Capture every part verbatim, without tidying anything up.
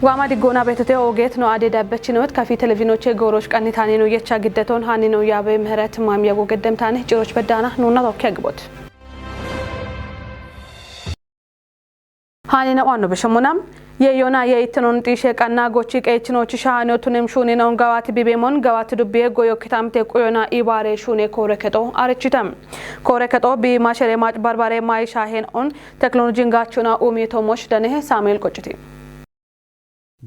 Waama diggoona beetote oogeet no ade dabbechinot kafi televizhinoche gooroch qannitaane no yecha giddeton hanni no yaabe ምህረት ማም ያጎ ገደምታነ ጭሮች በዳና ኑና ቶኪ ያግቦት። Hanni na waanno beshemona. Ye yona ye ittinon xiishe qanna gochi qeechinochi shaanotunem shuunina'on gawati bibeemon gawati dubbiye goyo kitamte quyona ibaare shuune koore kexo arichitam. Koore kexo bi mashere mac barbare mayi shaahen on teknolojin gaachona uumi tomosh danehe Samuel Qocciti.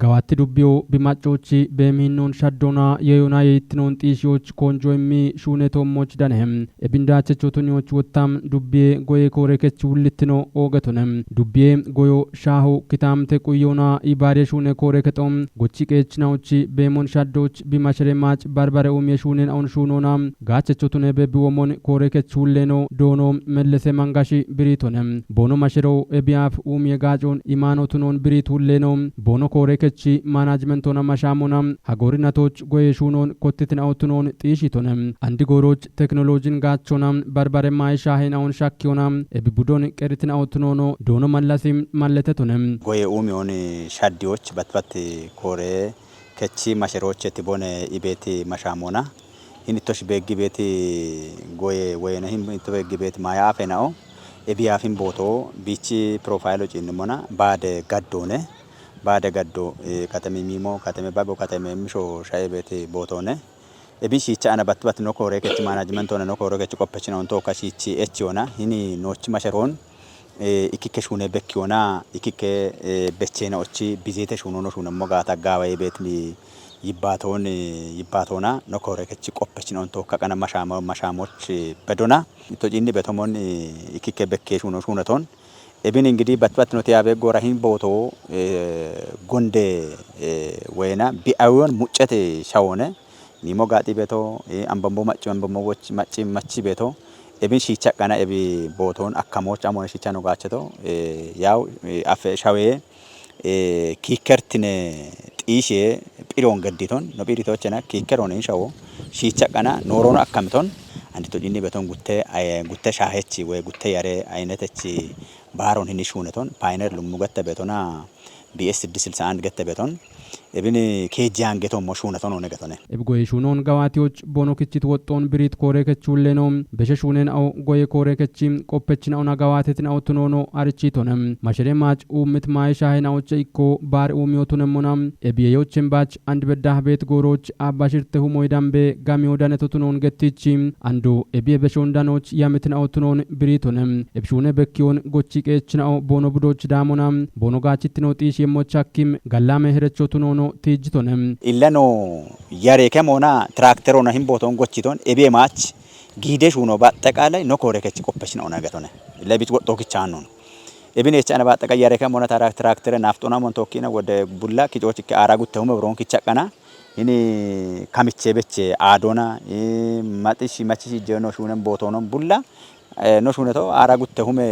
Gawatti dubbiyo bi maccochi beemihinnon shaddona yeyona yeyittinoon xiishiyoch konjo immi shuune toommoch danehe. Ebindaachechotuniyoch wottam dubbiye goye koore kech wullittino oogetone. Dubbiye goyo shaaho kitaamte quyyoona ibaariye shuune koore kexo gochi qeechinaochi beemon shaddoch bi mashere maac barbare uumiye shuunen aun shuunoona gaachechotune bebbi womon koore kech wulleeno doono mellese mangashi biriitone. Boono mashero ebiyaaf uumiye gaacon imaanotunoon biriit wulleeno. Boono koore kechi maanajimentoona mashaamona hagoorinatoch goye shuunoon kottitin awutunoon xiishiitone. Andi gooroch teknolojin gaachona barbare maayi shaahen awun shakkiyona ebi budon qeritin awutunoono doono mallasi malletetone. Goye uumiyoon shaddiyoch batbat koore kechi masherooche tibone ibeeti mashaamona. Hin ittosh beeggi beeti goye woyena hin itto beeggi beeti maaya afe na'o. Ebiyaaf hin booto biichi pirofayilo ciinnimona baade gaddoone. Baade gaddo, eh, katemi miimo, katemi bago, katemi misho shae beeti bootoone. Ebi shiicha ana batti batti no koore kechi maanajimentoona no koore kechi qoppechina onto ka shiichi echiyoona. Hini noochi masheroon, eh, ikikke shuune bekkiyoona, ikikke, eh, becheena ochi bizeete shuunono shuunemmo gaata gaawaye beetni yibbaatoon, eh, yibbaatoona no koore kechi qoppechina onto ka qana mashaamo-, mashaamoch, eh, bedona. Ito ciinni betomon, eh, ikikke bekke shuuno shuunaton. Ebin ingidi bat bat noti abe gora hin booto, eh, gonde, eh, wena bi awiyon muccete shawone. Mimo gaxi beto, eh, ambambo macci, ambambo woch-, macci, macci beto. Ebin shiicha qana ebi booton akkamoch amone shiicha no gaacheto, eh, yaw, eh, afe shawe, eh, kiikertine xiishe phiron gedditon, no phiritochena kiikeron hin shawo. Shiicha qana noorono akkamiton, andito ciinni beton gutte, eh, gutte shaahechi woy gutte yare aynetechi baaron hin shuuneton, payiner lummu gette betona, B S siddis silsa and gette beton, ebin keeji angeton mo shuuneton one getone. Ebi goye shuunoon gawaatiyoch boono kichit woxxoon biriit koore kech wulleeno, beshe shuunen awo goye koore kechi qoppechin awona gawaatetin awutunoono arichiitone. Mashere maac uummit maaye shaahen awoche ikko baar uumiyotunemmona, ebiyeyochen baach and beddaah beet gooroch abba shirte humoy dambe gamiyo danetotunoon gettichi, ando ebiye beshon danoch yamitin awutunoon biriitone. Ebshuune bekkiyoon gochi qeechina'o boono budoch daamona, boono gaachittino xiishi yemmoch hakkim gallaame herechotunoono tiijjitone. Illeno yare kemoona trakterona hin booton gochiton ebiye maach giide shuuno baxxeqaalay no koore kech qoppechina ona getone. Illa bich woxxo kichaannon. Ebin echa ana baxxeqa yare kemoona tara-, traktere nafxona mon tokkina wode bulla kichoch ikke aara gutte hume buron kichaqana. Hini kamiche beche aadona, eh, maxishi machishi jeno shuunen bootonon bulla, eh, no shuuneto aara gutte hume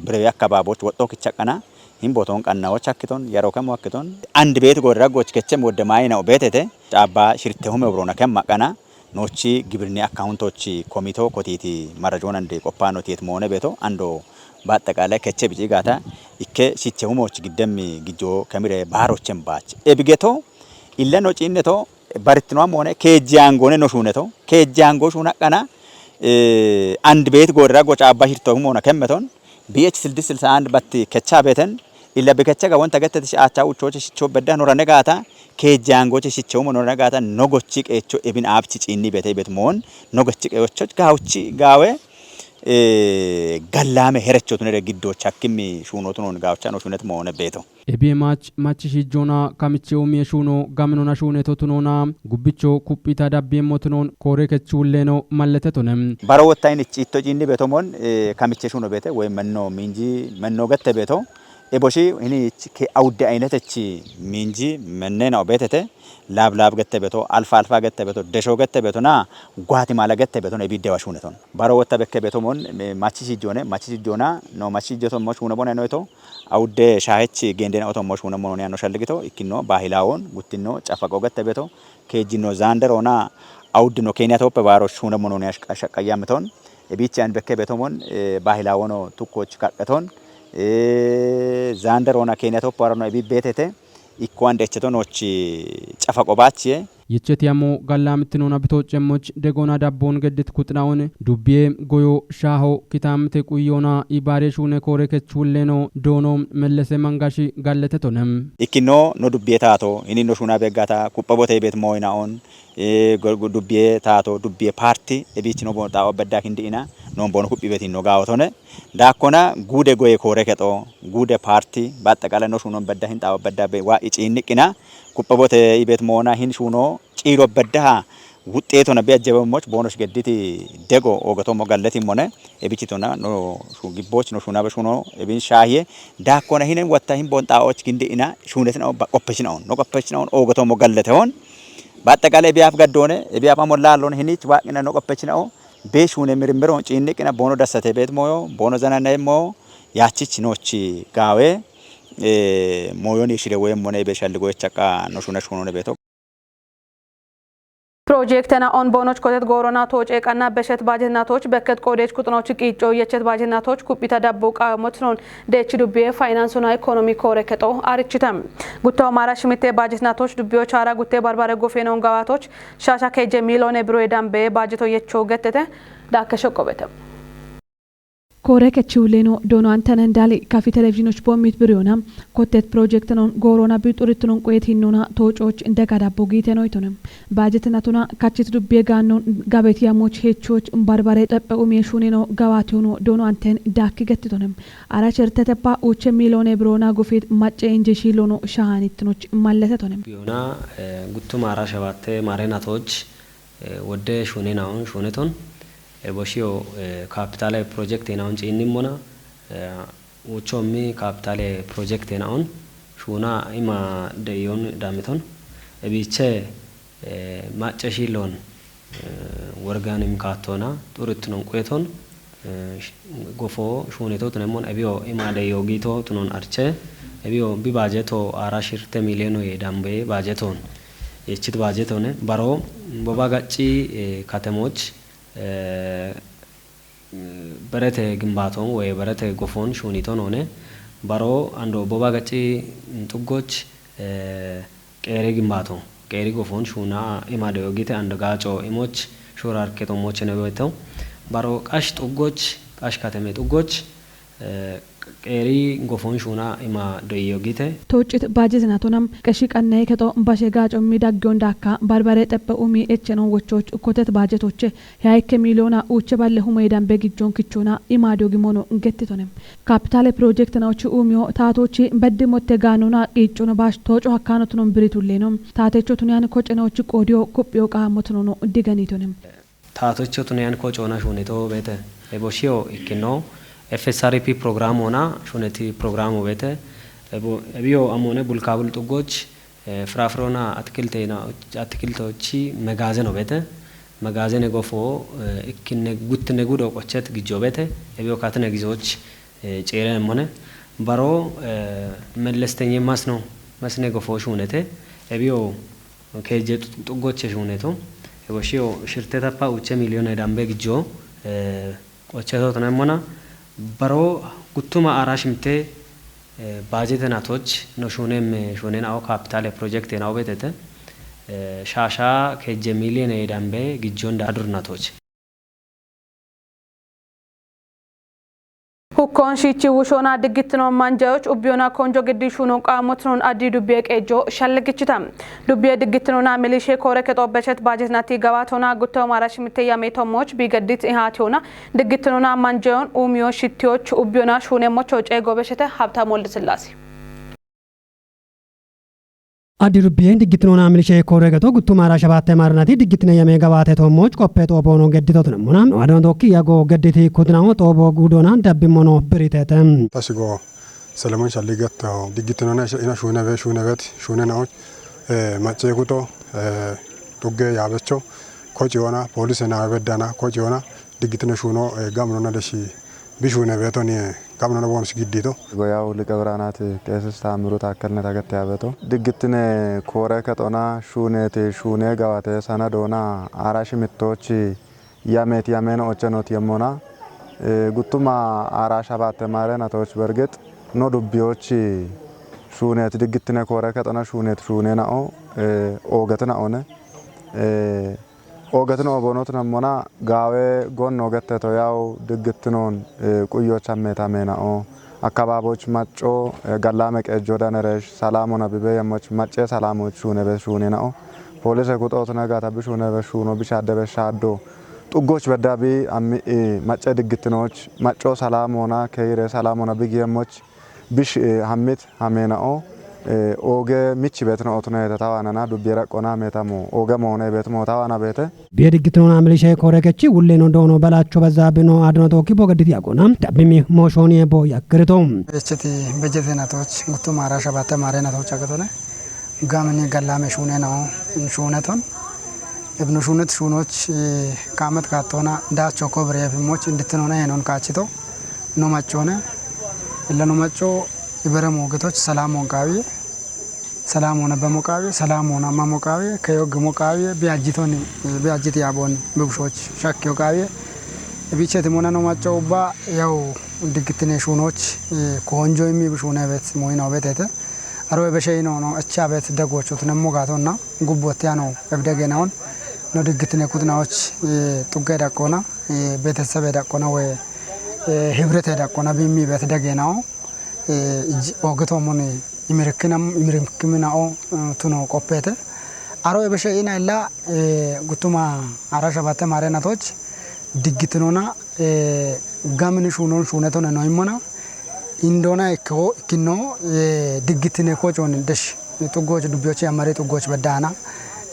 birewi akkababoch woxxo kichaqana. Hin booton qannawoch akkiton, yaro kemo akkiton. And beet goora goch kechem wode maayina o beetete, caabba shirte hume burona kemma qana, noochi gibirni akkauntochi komito kotiti marajoon ande qoppaano tiyet moone beeto, ando baxxeqaalay keche bici gaata, ikke shiche humoch giddemmi gijjo kemire baarochen baach. Ebigeto, ille no ciinneto, barittinoam moone, keejji angoone no shuuneto, keejji ango shuuna qana, eh, and beet goora goch abba shirto humoona kemmeton, B H siddis silsa and batti kecha beeten, illa bi kecha ga wonta getteti shi acha uchoche shicho bedda nora negaata, keejji angoche shicho mo nora negaata, no gochi qeecho ebin abchi ciinni beete bet moon, no gochi qeecho gaawchi gaawe, eh, gallaame herechotunere giddo chakkimmi shuunotunon gaawcha no shuunet moone beeto. Ebiye maach machi shiijjoona kamiche umiye shuuno gaminona shuune totunoona gubbicho kuphita dabbiyeemmotunoon koore kech wulleeno malletetone. Baro wotta hin ich itto ciinni beetomon, eh, kamiche shuuno beete woy menno miinji menno gette beeto. Eboshi hin ich ke awudde aynetechi miinji mennena o beetete. Laab laab gette beeto, alfa alfa gette beeto, desho gette beeto na Guatemala gette beeto na ebiddewa shuuneton. Baro wotta bekke beetomon, eh, machi shiijjoone, machi shiijjoona, no machi shiijjoton mo shuune bone noyto. Awudde shaahech geenden oto mo shuune mononia no shalligito, ikkino baahilawon, guttino, cafaqo gette beeto, keejjino zaanderoona, awuddino Kenya toppe baaro shuune mononia shaq-, shaqqayyamiton, ebichi an bekke beetomon, eh, baahilawono tukkoch kaqqeton, eh, zaanderoona Kenya toppe baaro no ebi beetete, Ikko ande echeto noochi cafa qobaachie. Yecheti amo gallaamittinoona bitooccemmoch degoona dabboon geddit kuxinaoon dubbiye goyo shaaho kitaamte quyyoona ibaare shuune koore kechuulleeno doono mellese mangashi gallete tonem. Ikkino no dubbiye taato ini no shuuna beggata kuphe bote ibet mooyinaoon dubbiye taato dubbiye paarti ebiichino boonxaawo bedda kindi'ina noon boono kuphi betinno gaawotone. Daakkona guude goye koore kexo guude paarti baxxe qale no shuunon bedda hinxaawo bedda waa iciinniqqina kuphe bote ibet moona hin shuuno ciiro beddaha wuxxeetona bi ajjabemmoch boonosh gedditi dego oogatommo galletimmone. Ebichitona no shu- gibboch no shuunabe shuuno ebin shaahiye daakkona hinen watta hin boonxaawoch kindi'ina shuunetin qoppechinaon no qoppechinaon oogatommo galletehon. Baxxe qale ebiyaaf gaddoone ebiyaaf amollaallon hinich waaqina no qoppechinao. Be shuune mirmiroon ciinniqqina boono dassate beet mooyo boono zananaye mooyo yaachich noochi gaawe mooyoni shire woyemmone ebe shalligoyech haqqa no shuune shuunone beeto. Pirojektena on boonoch kotet goorona tooce qanna beshet baajetnatoch bekket qoodeech kuxunoch qiicco yechet baajetnatoch kuphita dabbo qaamotnon deechi dubbiye faynansunna ikonomi koore kexo arichitam. Guttaho maara shimitte baajetnatoch dubbiyoch haara gutte barbare gofeenon gawaatoch shaasha keejje miiloone biroye dambeye baajeto yecho gettete daakke shoqqobete. Koore kechihulleno doono antenen daali kafi televizhinoch boommit biriyona kottet pirojektenoon gooroona bi xurittinon quyet hinnoona toococh dega dabbo giitenoytone. Baajetenatona kachit dubbiye gaannon gabet yamoch heechoch barbare xeppe umiye shuuneno gawaatiyono doono anten daakki gettitone. Ara cherteteppa uuche miiloone biroona gufit macce inje shiillono shahaanittinoch malletetone. Biyona guttuma ara shabatte maarenatoch wodde shuunenaon shuuneton boshiyo kapitale pirojektenaon ciinnimmona. Uuchommi kapitale pirojektenaon shuuna ima de'iyon damiton ebiiche macce shiilloon worganim kaattona xurittinon quyeton gofo shuuneto tunemmon ebiyo ima de'iyo giito tunon arche ebiyo bi baajeto aara shirte miiliyonoye dambe baajeton yechit baajetone baro boba gacci katemoch berete gimbaaton woy berete gofoon shuuniton one baro ando boba gacci xuggoch qeeri gimbaato qeeri gofoon shuuna ima deyo gite ando gaaco imoch shuura arketo mochene beto baro qash xuggoch qash kateme xuggoch qeeri gofoon shuuna ima doyiyo gite. Tooccit baajetina tonam qeshi qannayi kexo bashe gaacommi daggiyon daakka barbare xeppe umi echeno wochoch kotet baajetoche heyayikke miiliyoona uuche balle humoye dambe gijjon kichona imaadiyo gimono gettitone. Kapitaale pirojektenaochi uumiyo taatochi beddi motte gaanona qiiccono baash tooco hakkaanotunon biritulleeno taatecho tuniyan kocenaochi qoodiyo kuphiyo qaamotunono diganitone. Taatocho tuneyan ko coona shuuneto beete. Ebo shiyo ikkino F S R P program ona shuuneti program beete. Ebo ebiyo amone bulkabul xuggoch firafirona atikiltena atikiltochi megaze no beete. Megaze ne gofo ikkine guttine gudo qochet gijjo beete. Ebiyo katine gizoch ciire mone baro mellesteny masno masne gofo shuunete. Ebiyo keejje xuggoche shuuneto ebo shiyo shirtetappa uche miiliyone dambe gijjo qocheto tonemmona baro guttuma aara shimte baajetenatoch no shuunem shuunenao kapitaale pirojektenao beetete shaasha keejje miiliyone dambe gijjon daadurnatoch. Hukkon shiichi wushoona diggittino manjayoch ubbiyona konjo giddi shuunon qaamotinon addi dubbiye qeejjo shalligichita. Dubbiye diggittinona milishe koore kexobbechet baajetinati gawaatona guttoo maara shimitte yame tommoch biigeddit ihaatiyona diggittinona manjayon uumiyo shittiyoch ubbiyona shuunemmocho ceegobeshete Habtaam Woldesillaase. Addi dubbiye diggitinoona milishe kooregeto guttumaara shabaatte maaranati diggitine yame gawaate toommoch qoppe xooboono gedditotinemmona no adonatokki yago gedditi kudinaho xoobo gudoona dabbimmono biritete. Tasigo Solomon Shalligetto diggitinoona ina shuunebe shuunebet shuunenao macceekuto tugge yaabecho kociyoona poolise naawe beddana kociyoona diggitine shuuno gamnona deshi bishuune beetoni gamnona boonus giddito. Goyaw liqe biraanat qeesis taammiru taakkelne tagette abeto diggittine koore kexona shuuneeti shuune gawate sana doona aarash mittochi yameet yameen oche not yemmona guttuma aarash abatte maare natoch bergit no dubbiyochi Shuuneeti diggittine koore kexona shuuneeti shuuneenao, eh, oogetinaone. Eh, oogetino oboonotinammona gaawe gonno getteto yawu diggittinoon, eh, quyyoochammeeta meenao. Akkabaaboch macco, eh, gallaame qeejjo danereesh salaamona bibe yemmoch maccee salaamoch shuunebe shuuneenao. Poolise kuxootine gaata bishuunebe shuuno bishaadebe shaaddo. Xuggoch bedda bi ammi, eh, maccee diggittinoch macco salaamoona keeyire salaamona bigi yemmoch bish, eh, hammit hameenao, eh, ooge mich beetino ootune hete tawaanana dubbiye raqqona hameetamo ooge moone beetimo tawaana beete. Biye diggitinoona milishe koorekechi wulleno doono Balacho Bezzabino Adino Tooki Bogaditi Agona Dabbimi Mooshooni Ebo Yakkirito. Echeti bejetenatoch guttu maara shabatte maarenatoch agatone gamini gallame shuunenao shuuneton. Ebnu shuunet shuunoch, eh, kaamet kaattoona daacho kobreefimoch inditinoona yeenon kaachito. No maccoone, illa no macco ibere moogetoch salaamoon qaawiye, salaamoona bemo qaawiye, salaamoona mamo qaawiye, keyo gimo qaawiye, biajjitoni, eh, biajjiti yaaboon bibushoch shakkiyo qaawiye. Ibichetimona no macco ubba yawu diggitine shuunoch, eh, koonjo immi bishuune bet moyina obetete. Aro ebeshe ino no echa bet degoochotune mogaatonna gubbottiyano ebde geenaon no diggitine kutinaoch, eh, xugge daqqona, eh, betesebe daqqona woy, eh, hibrete daqqona bimmi bet degeenao, eh, ij-, oogetomon imirikkinam-, imirikkiminao, eh, tuno qoppeete. Aro ebeshe ina illa, eh, guttuma ara shabatte maarenatoch diggitinona, eh, gamini shuunon shuunetone no immona. Indona ikko, ikkinno, eh, diggitine kocoon desh. Xuggoch dubbiyochi amari xuggoch beddaana,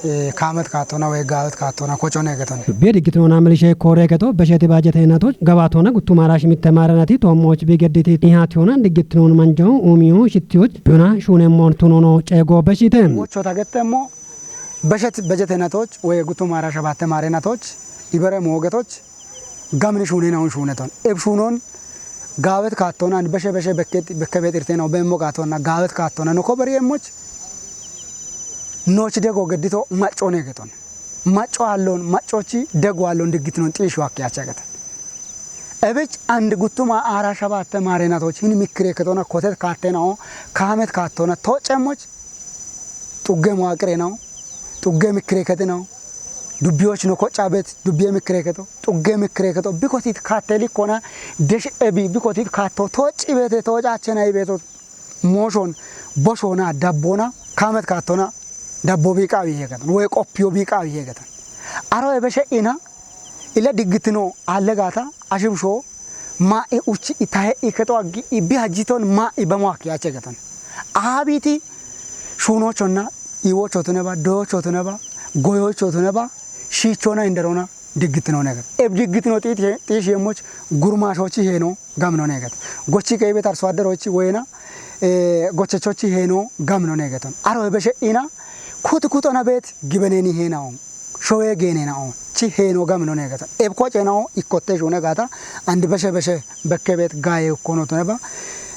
eh, kaamet kaattona woy gaawet kaattona kocoon eegetone. Dubbiye diggitinoona milishe koore keto besheti baajete enatoch gabaatona guttuma ara shimitte maarenati toommoch bigedditi ihaatiyona diggitinoon manjao uumiyo shittiyoch biyona shuunemmoon tunono ceego beshite. Wochota gettemmo beshet bejetenatoch woy guttuma ara shabatte maarenatoch ibere moogetoch gamini shuuneenaun shuuneton. Eb shuunon gaawet kaattoona and beshe beshe bekket-, bekke beexirteenao beemmo gaatonna gaawet kaattoona no koberiyeemmoch nooch dego geddito maccoon eegeton. Macco aallon, maccochi dego aallon diggitinon xiishu hakkiyache eegeton. Ebich and guttuma ara shabatte maarenatoch hin mikkire ketona kotet kaatteenao, kaamet kaattoona toocceemmoch xugge muwaqire no, xugge mikkire keti no, dubbiyoch no kocca bet, dubbiye mikkire keto, xugge mikkire keto, bikotit kaatte likkona, desh ebi, bikotit kaatto, toocci bete, toocachenai beeto, mooshon, boshona, dabbona, kaamet kaattona, dabbo biiqawi heegeton, woy qoppiyo biiqawi heegeton. Aro ebeshe ina, ila diggitino, alle gaata, ashibsho, maa'i uchi itahe iketo aggi, ibbi hajjiton maa'i bamo hakkiyache eegeton. Aabiti, shuunochonna, iwochotuneba, doyochotuneba, goyochotuneba, shiichona inderona, diggitinoone eegeton. Eb diggitino xiiti-, xiishiyeemmoch, gurmaashochi heeno, gaminone eegeton. Gochi qeybet arso adderochi woyena, eh, gochechochi heeno, gaminone eegeton. Aro ebeshe ina, kut kutona bet, gibeneni heenao. Showe geeneenao, chi heeno gaminone eegeton. Eb koceenao ikkotte shuune gaata, and beshe beshe bekke bet gaaye ukkonotuneba,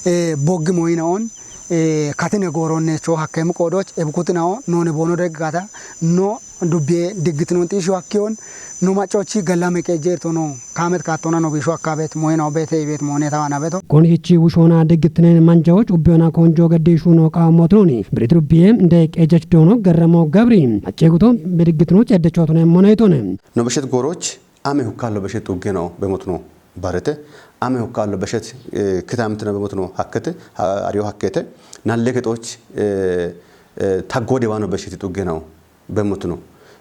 eh, boggi moyinaon, eh, katine gooronne cho hakkeem qoodoch, eb kutinao, noone boono deg gaata, no dubbiye diggitinon xiishu hakkiyon, no maccochi gallame qeejjeertono, kaamet kaattona no biishu hakkaabet, moyinao beete ibet moone tawaana beto. Kon hichi wushoona diggitinen manjawoch ubbiyona konjo geddi shuuno qaammotinoni. Birit dubbiye nde qeejjech doono Garramo Gabri. Macceeguto bidiggitinoch eddechootune moneetone. No beshet gooroch, ame hukkallo beshet xugge no bemotno barete, ame hukkallo beshet, eh, kitaamtina bemotno hakkete, ha-, ariyo hakkete, nalle kexooch, eh, eh, taggo diwaano besheti xugge no bemotno.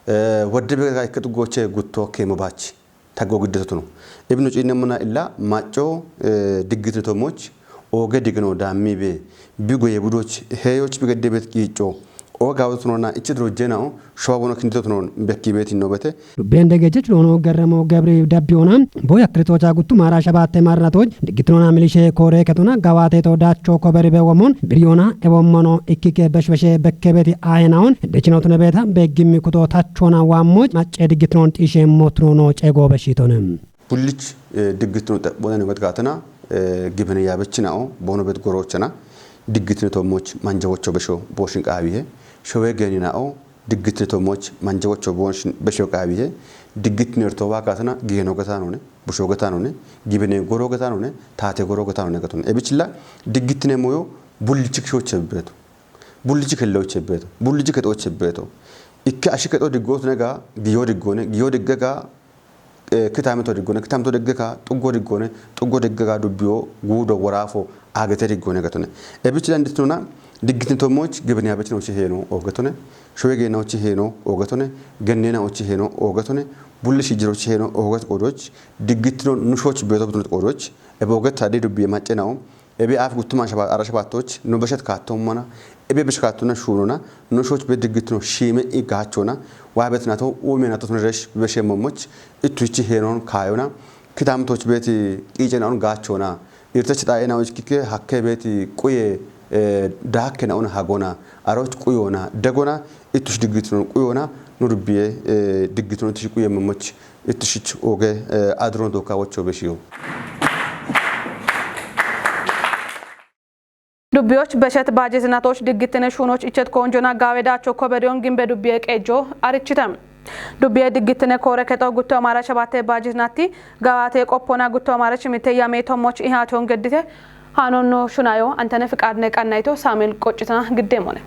Eh, wodde bega ikke xuggoche gutto keemo baach taggo giddetotuno. Ibnu ciinemona illa macco, eh, diggitino tommoch, ooge digino daammi be, bi goye budoch, heeyoch bi gedde bet qiicco, oo gaawtunona ichi durojjenao, showa wono kinditotunon bekki beti nobete. Dubben degejech loono Garramo Gabri dabbiyona, boy akkritocha guttumara shabatte marnatoch, diggitinoona milishe koore ketona gawate to dacho koberi be womon, biriyona, e womono ikkike beshbeshe bekke beti ayenaon, dechinootune beeta, beggimmi kuto tachona waammoch, macce diggitinoon xiishe mootinono ceego beshitonem. Bullich, eh, diggitino xephonen wet gaatana, eh, gibene yaabechinao, boono bet gorochana, diggitino tommoch manjawocho besho booshin qaawihe, showe geeninao, diggitino tommoch manjawocho booshin besho qaawihe, diggitino erto waa gaatana, geeno gatanone, busho gatanone, gibene goro gatanone, taate goro gatanone gatone. Ebichilla, diggitine moyo, Bullichi kishoche beto. Bullichi kelloche beto. Bullichi ketoche beto. Ikke ashi keto diggotu nega giyo diggone, giyo diggega, eh, kitamito diggone, kitamito diggega, tuggo diggone, tuggo diggega dubbiyo, gudo, worafo, agete diggone gatone. Ebichi danditinona, diggititomoch gibniya bechinochi heno ogetone, showe genochi heno ogetone, gennena ochi heno ogetone, bullishi jirochi heno oget qodoch, diggitino nushoch beto betunot qodoch, ebe oget tadi dubbiye maccenao, ebe af guttuma shaba-, ara shabatoch, no beshet katomana, ebe besh katona shunona, nushoch be diggitino shime i gachona, wa bet nato, ume nato tun resh beshe momoch, itu ichi henon kayona, kitamtoch beti ichen on gachona, irtech ta ena uch kike hakke beti kuye, eh, dakke na on hagona, aroch kuyona, degona, itush diggitino kuyona, nurbiye, eh, diggitino tush kuye momoch, itushich oge, eh, adron doka wocho beshiyo. Dubbiyoch beshet baajis natoch diggitine shuunoch ichet konjona gaawe daacho koberiyon gimbe dubbiye qeejjo arichite. Dubbiye diggitine koore kexo gutto amaara shabatte baajis natti gawaate qoppona gutto amaara shimite yame tommoch ihaton geddite. Hanonno shunayo Antene Fiqaadne Qannayto Saamil qoccitana giddeemone.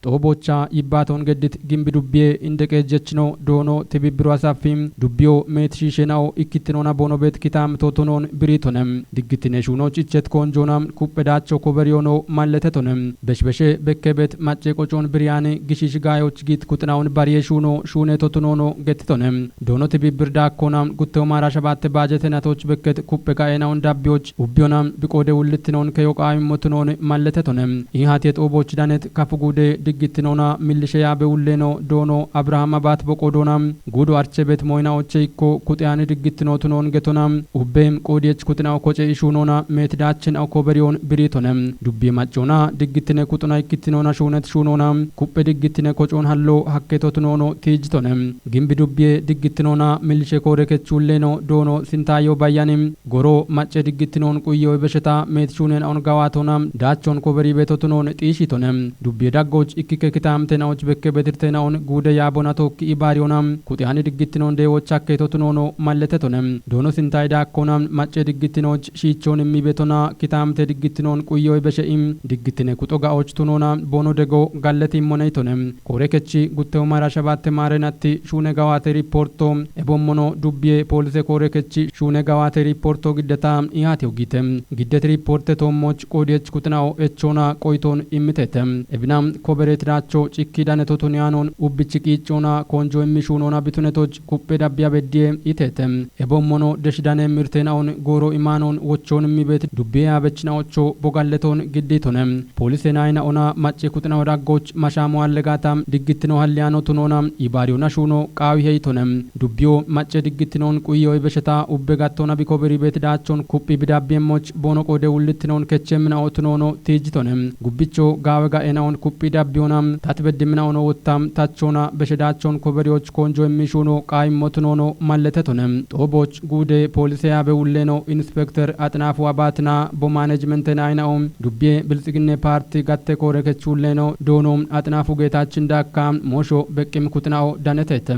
Xoobocha yibbaton geddit gimbi dubbiye inde qeejjechino doono tibibbiru asaffi dubbiyo meet shiishenao ikkittinona bono bet kitamto tunon biritone. Diggitine shuunoch ichet konjona kuphedacho koberiyono malletetone. Beshbeshe bekke bet macce qocon biriyani gishish gayoch git kuxinaon bariye shuuno shuuneto tunono gettitone. Doono tibibbir daakkona gutteo maara shabatte baajete natoch bekket kuphe ga'enaon dabbiyoch ubbiyona biqoode wullittinon keyo qaawimmo tunon malletetone. Ihatiye xooboch danet kafu guude diggittinona millishe yaabe wulleno doono Abrahaam abaat boqo doona guudo arche bet moyna oche ikko kuxeyani diggittinoo tunoon getona ubbe qoodiyech kuxinao koce ishuunoona meetidaachin aw koberiyoon biriitone. Dubbiye maccoona diggittine kuxuna ikkittinoona shuunet shuunoona kuphe diggittine kocoon hallo hakketo tunoono tiijjitone. Gimbi dubbiye diggittinoona millishe koore kechuulleeno doono sintaayo bayyani goro macce diggittinoon quyyo ibesheta meet shuunen aun gawaatona daachon koberi beto tunoon xiishitone. Dubbiye daggoch ikkikke kitaamte naoch bekke betirte naon guude yaabona tookki ibaariyona kuxiyani diggittinoon deewoch hakketo tunoono malletetone. Doono sintaay daakkona macce diggittinoch shiichoon immi betona kitaamte diggittinoon quyyo ibeshe im diggittine kuxo ga'och tunoona boono dego galleti immoneytone. Koore kechi guttewo mara shabatte maarenatti shuune gawaate riipporto ebommono dubbiye poolise koore kechi shuune gawaate riipporto giddeta ihaate ogite. Giddet riipporte toommoch qoodiyech kuxinao echoona qoytoon immitete. Ebina kobereet daacho cikki dane totuniyaanon ubbich qiiccoona konjo immi shuunoona bitunetoch kuphe dabbiya beddiye itete. Ebommono desh dane mirtenaon gooro imaanoon wochoon immi bet dubbiye abechinaocho bogalletoon gidditone. Poolise nayina ona macce kuxinao daggoch mashaamo allegaata diggittino halliyano tunoona ibaariyona shuuno qaawi heytone. Dubbiyo macce diggittinoon quyyo ibesheta ubbe gattona bikoberi bet daachon kuphi bidabbiyemmoch boono qoode wullittinoon kechemminao tunoono tiijjitone. Gubbicho gaawe ga'enaon kuphi dabbiyona tat beddiminaono wotta tachoona beshe daachon koberiyoch konjo immi shuuno qaayimmo tunoono malletetone. Xooboch guude poolise yaabe wulleeno inspekter Axinaafu Abaatina bo manejmente nayinao dubbiye bilxiginne paarti gatte koore kechuulleeno doono Axinaafu Geetaachin daakka moosho beqqim kuxinao danetete.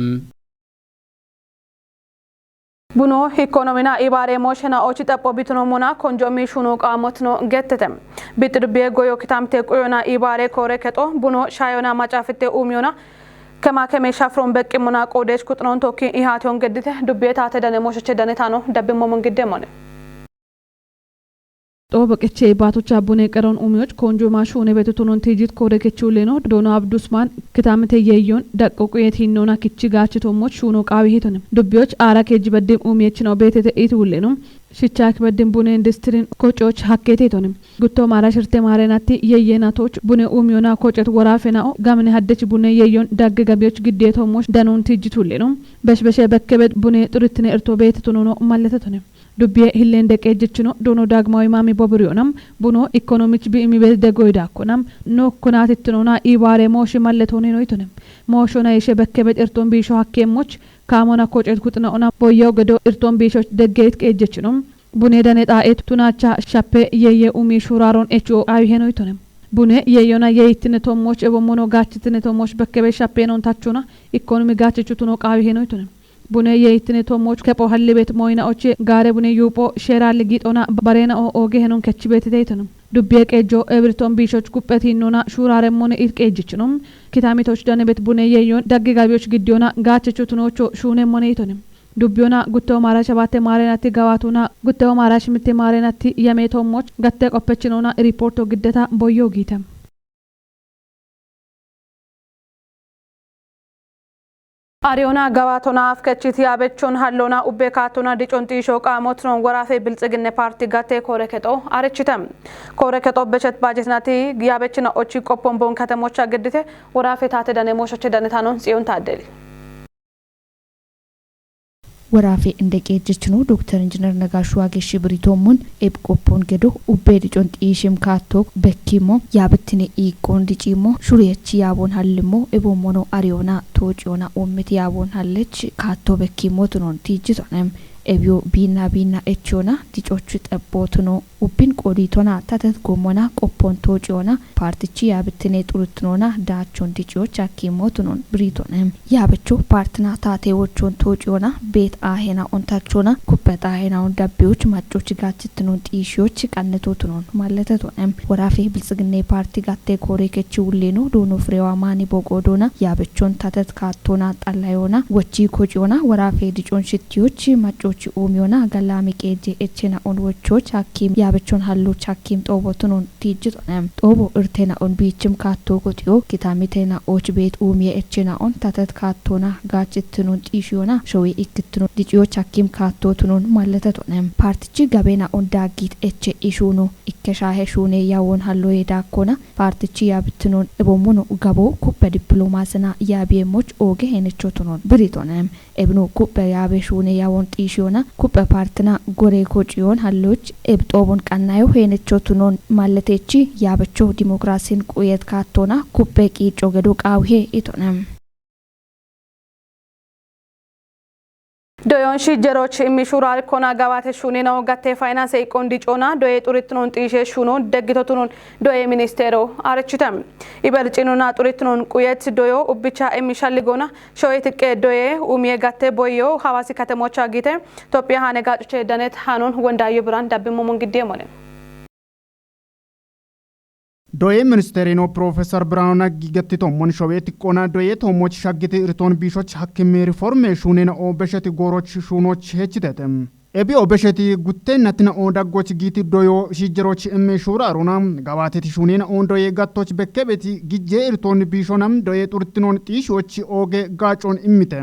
Buno hikkonomina ibaare mooshena ochi xapho bituno mona konjo mi shuno qaamotno gettete. Bixi dubbiye goyo kitaamte quyona ibaare koore kexo buno shayona macaafitte uumiyona kema keme shafron beqqi mona qoodech kuxinoon tookki ihaation geddite dubbiye taate dane mooshoche danetano dabbimmo mungidde mone. Xoobo qeche baatocha bune qeron umiyoch konjo ma shuune beto tunon tiijit koore kechuulleeno doono Abdusmaan kitaamte yeeyon daqqo quyet hinnoona kichi gaachi toommoch shuuno qaawi hitone. Dubbiyoch aara keeji beddim umiyechino beetete iiti wulleeno. Shichaak beddim bune industirin kococh hakkeete hitone. Gutto maara shirte maarenatti yeyenatoch bune umiyona kocet woraafenao gamne haddech bune yeeyon dagge gabiyoch giddie toommoch danon tiijjit wulleeno. Beshbeshe bekkebet bune xurittine irto beete tunono malletetone. Dubbiye hilleen deqeejjechino doono daagmawi maami bobiriyonam buno ikkonomich bi imibet degoydakkonam nokkonatittinoona ibaare mooshi malletooninoytonem. Mooshona yishe bekkebet irton biisho hakkeemmoch kaamona kocet kuxinaona boyyaw gedo irton biisho deggeyit qeejjechinom. Bune dane xaa'et tunacha shappe yeye umi shuraaron echuo aawihenoytonem. Bune yeyona yeyittine tommoch ebommono gaachitine tommoch bekkebe shappeenon tachona ikkonomi gaachichu tuno qaawihenoytonem. Bune yeyittine tommoch kepo hallibet moyina oche gare bune yupo shera ligitona barena o oge henun kechibeeti deytona. Dubbiye qeejjo ebirton biishoch guphetinnona shuuraremmone it qeejjichino. Kitamitoch danebet bune yeyon daggi gabiyoch giddiyona gaachecho tunocho shuunemmone itone. Dubbiyona guttewo maarash abatte maarenatti gawaatuna guttewo maarash mitte maarenatti yame tommoch gatte qoppechinona riporto giddeta boyyo giite. Ariyona gawaatona afkechiti abechon hallona ubbe kaatona dicon xiisho qaamotinon woraafe Bilxiginne Paarti gatte koore kexo arechite. Koore kexo bechet baajetinati yaabechina ochi qoppon bon katemocha giddite woraafe taate dane mooshoche danetanon Tsiyon Taaddeli. Woraafe inde qeejjechino Doktor Injinar Nagaashu Waageshi Biriitoommon eb qoppon gedo ubbe dicon xiishim kaatto bekkimmo yaabittine iiqqoon diciimmo shuriyechi yaaboon hallimmo eboommono ariyona toociyoona uummiti yaaboon hallech kaatto bekkimmo tunon tiijjitonem. Ebiyo biinna biinna echiyoona dicochu xebbootuno ubbin qoodiitona tatet goommona qoppon toociyoona paartichi yaabittine xuruttinoona daachon diciyoch hakkiimmo tunon biriitone. Yaabecho paartina taateewochon toociyoona beet aahena ontachona kuppe xaahena on dabbiyoch maccoch gaachittinon xiishiyoch qannetootunon malletetone. Woraafe Bilxiginne Paarti gatte koore kechi wulleeno doono firewa maani boqoodoona yaabechon tatet kaattona xallayoona wochi kociyoona woraafe dicon shittiyoch maccoch uumiyoona galaami qeejje echena on wochoch hakkiim yaabechon halloch hakkiim xoobotunon tiijjitone. Xoobo irtena on biichim kaatto goxiyo kitamitena och beet uumiye echena on tatet kaattona gaachittinon xiishiyoona showe ikkittinon diciyoch hakkiim kaattootunon malletetone. Paartichi gabena on daaggit eche ishuuno ikke shaahe shuune yaawoon halloye daakkona paartichi yaabittinoon eboommono gabo kuppe dipiloomaasena yaabiyeemmoch ooge heenichotunon biriitone. Ebino kuppe yaabe shuune yaawoon xiishiyoona kuppe paartina gore kociyoon halloch eb xoobon qannayo heenichotunon malletechi yaabecho dimokiraasin quyet kaattoona kuppe qiicco gedo qaawihe itone. Doyon shijjeroch immi shuurar kona gabate shuuninawo gatte faynanse iqqon dicoona doye xurittinon xiishe shuunon deggitotunon doye ministeero arechite. Ibercinona xurittinon quyet doyo ubbicha immi shalligona shoye tiqqe doye uumiye gatte boyyo Hawaasi katemocha giite Tophiya haane gaacuche danet hanon Wondaayyo Biran dabbimmo mongiddiye mone. Doye ministeerino Professor Birhanu Naggi gettitommon showe tiqqona doye toommoch shaggiti irton biishoch hakkimi riforme shuunena o besheti gooroch shuunoch hechitete. Ebi o besheti guttennatina o daggoch giiti doyo shijjeroch immi shuuraruna gabateti shuunena o doye gattoch bekkebeti gijje irton biishona doye xurtinon xiishoch ooge gaacon immite.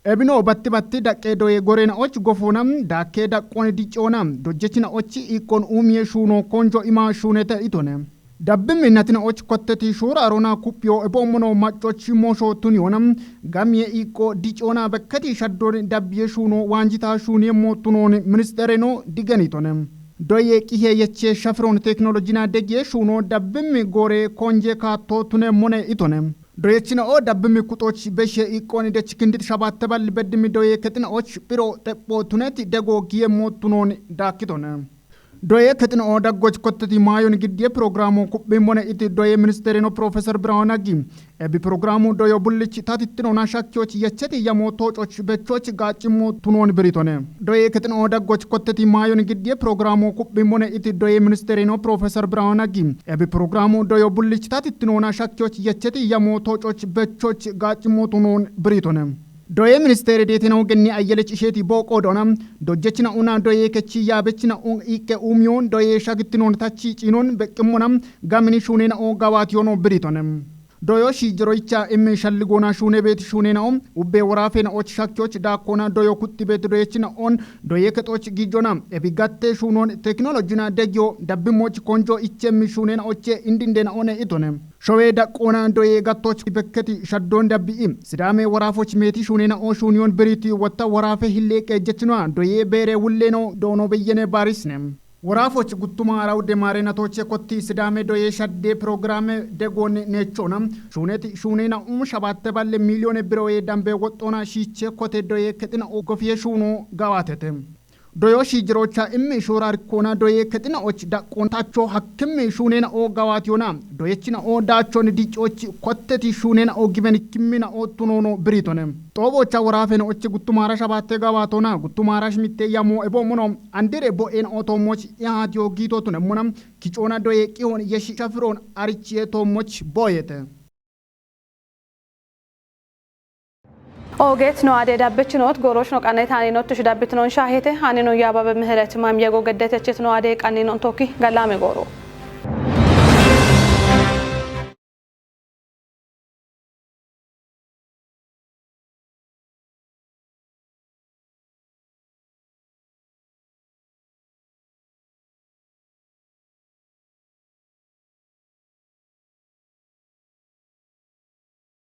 Ebino batti batti daqqe doye gorena och gofona daakke daqqoni diccoona dojjechina och iqqon uumiye shuuno konjo ima shuunete itone. Dabbimmi natina och kotteti shuura arona kuphiyo eboommono maccoch moosho tuniyona gamiye iqqo diccoona bekketi shaddon dabbiye shuuno waanjita shuuniyemmo tunooni ministeereno digenitone. Doye qihe yeche shafiron teknolojina degiye shuuno dabbimmi goore konje kaatto tuneemmone itone. Doyechina o dabbimi kuxoch beshe iqqoni dech kindit shabatte balli beddimi doye kexina och phiro xepho tuneti dego giyemmo tunon daakkitone. Doye kexina o daggoch kotteti maayon giddiye programo kuphimmone iti doye ministerino Professor Birhanu Naggi. Ebi programu doyo bullich tatittinona shakkiyoch yecheti yamo toococh bechoch gaaccimmo tunon biritone. Doye kexina o daggoch kotteti maayon giddiye programo kuphimmone iti doye ministerino Professor Birhanu Naggi. Ebi programu doyo bullich tatittinona shakkiyoch yecheti yamo toococh bechoch gaaccimmo tunon biritone. Doye ministeeri deetinaw genni ayyelech isheeti booqo doona dojjechina una doye kechi yaabechina un iqqe uumiyoon doye shagittinon tachi ciinon beqqimmona gamini shuunena o gawaatiyono biritone. Doyo shiijjeroicha immi shalligoona shuune beeti shuunena o ubbe woraafena och shakki och daakkona doyo kuxxi beeti doyechina on doye kexoch gijjona ebi gatte shuunon teknolojina degiyo dabbimmoch konjo ichemmi shuunena oche indindena one itone. Showe daqqoona doye gattoch bekketi shaddon dabbi'i. Sidaame woraafoch meeti shuunena o shuuniyon biriti wotta woraafe hille qeejjechinoa doye beere wulleno doono beyyene baarisne. Woraafoch guttuma arawde maareenatoche kotti Sidaame doye shadde pirogiraame degoon neechona. Shuuneti shuunena um shabatte balle miiliyoone biroye dambe woxxoona shiiche kote doye kexina o gofiye shuuno gawaatete. Doyo shiijiroocha immi shuurarikkoona doye kexina och daqqoon tacho hakkimmi shuunena o gawaatiyona. Doyechina o daachon dichoch kotteti shuunena o gibenikkimina o tunoono biriitone. Xooboocha woraafena och guttumaara shabaatte gawaatona. Guttumaara shimitte yamo ebo muno. Andire bo'ena o toommoch ihaatiyo giito tunemmona. Kichoona doye qihon yeshi shafiroon arichiye toommoch booyete. Oogeet no adee dabbechinoot goorosh no qanne taaniinottush dabbitinoon shaahete hanino yaababe mihiret mam yego geddetechit no adee qanniinoon tokki gallaame gooru.